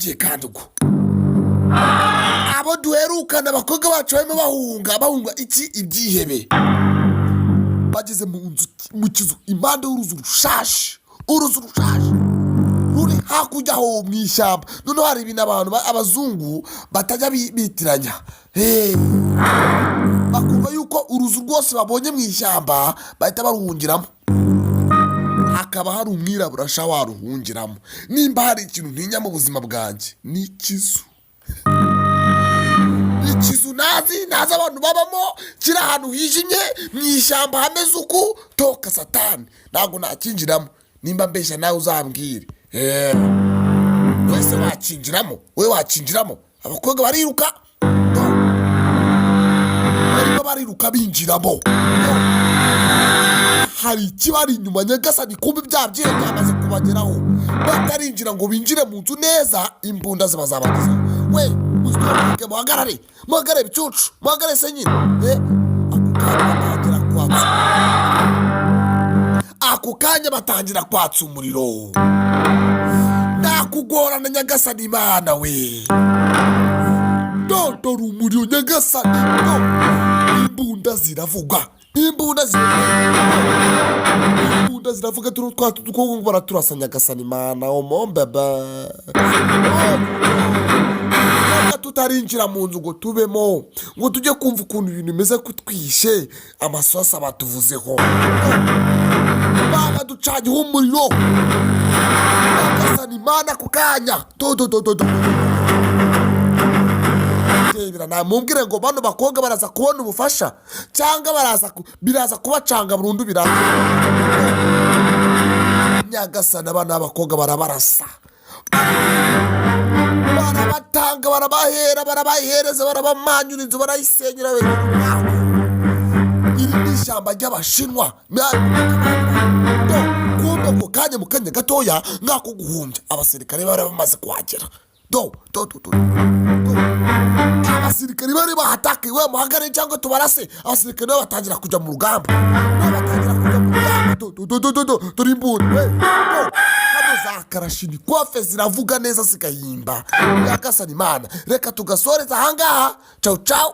Birarangiye. Kandi ubwo abo duherukana, abakobwa bacu barimo bahunga. Bahunga iki? Ibyihebe. Bageze mu nzu, mu kizu, impande y'uruzu rushaje, uruzu rushaje ruri hakurya aho mu ishyamba. Noneho hari ibintu abantu abazungu batajya bitiranya. Hey. Bakumva yuko uruzu rwose babonye mu ishyamba bahita baruhungiramo, hakaba hari umwirabura sha waruhungiramo. Nimba hari ikintu ntinya mu buzima bwanjye, ni ikizu. Ikizu nazi abantu babamo, kiri ahantu hijimye mu ishyamba hameze uku, toka satani, ntabwo nakinjiramo. Nimba mbeshya nawe uzambwire. Wese wakinjiramo? We wakinjiramo? Abakobwa bariruka, barimo bariruka binjiramo. Hari ikibari inyuma. Nyagasani, kumbe bya byihebe byamaze kubageraho batarinjira ngo binjire mu nzu neza. Imbunda ziba zabagezeho. We muzitwike, muhagarare, muhagarare ibicucu, muhagarare se nyine. Ako kanya batangira kwatsa, ako kanya batangira kwatsa umuriro. Nakugorana nyagasani imana we, dodora umuriro nyagasani. Do imbunda ziravuga, imbunda ziravuga, imbunda ziravuga. Turi twa tukobwa baraturasa. Nyagasani imana, omombebe, tutarinjira mu nzu ngo tubemo, ngo tujye kumva ukuntu ibintu bimeze, kutwishe amasasu batuvuzeho, babaducanyeho umuriro. Nyagasani imana, ako kanya do do do do do. Ndebera, namubwire ngo bano bakobwa baraza kubona ubufasha cyangwa baraza biraza kubacanga burundu birangira. Nyagasani, abana b'abakobwa barabarasa, barabatanga, barabahera, barabahereza, barabamanyura, inzu barayisenyera. Iri ni ishyamba ry'Abashinwa. Kumbe ako kanya, mu kanya gatoya nk'ako guhumbya, abasirikare bari bamaze kuhagera. Do do do do do, abasirikare bari bahatakiwe. Muhagare cyangwa tubarase. Abasirikare nabo batangira kujya mu rugamba, nabo batangira kujya mu rugamba. Do do do do do do, dore imbunda we. Do hano za karashinikofe ziravuga neza zigahimba. Nyagasani imana, reka tugasoreza ahangaha. Cawu cawu.